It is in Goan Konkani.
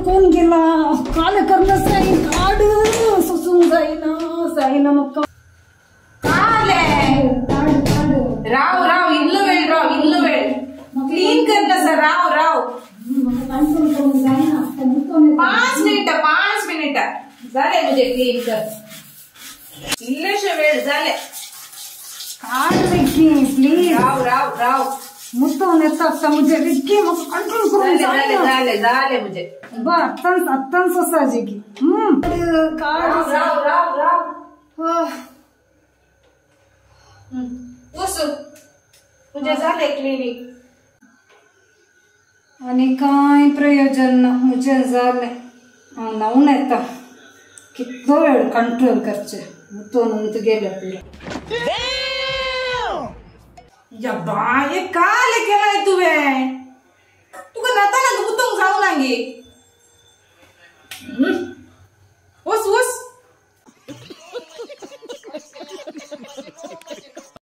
कोण गेला काल करणं जाई काड सोसूंक जायना जायना म्हाका काड राव राव इल्लो वेळ राव इल्लो वेळ क्लीन करणं सर राव राव कंट्रोल करूंक जायना. 5 मिनिट झाले मुझे क्लीन कर इल्लेशे वेळ झाले. काड विक्की प्लीज राव राव राव मुद्दोन येता आसता मुझे विक्की म्हाका कंट्रोल करूंक जायना. झाले झाले मुझे बा आत्ताच आत्ताच सोसाजे की काड राव राव राव वसू मुझे झाले क्लिनिक आणि काय प्रयोजन ना मुझे झाले. हांव न्हांवन येता कितलो वेळ कंट्रोल करचे मुतोन गेले आपले. या बाये काल केलाय तुवें तुका नता ना मुतोंक जावना गे.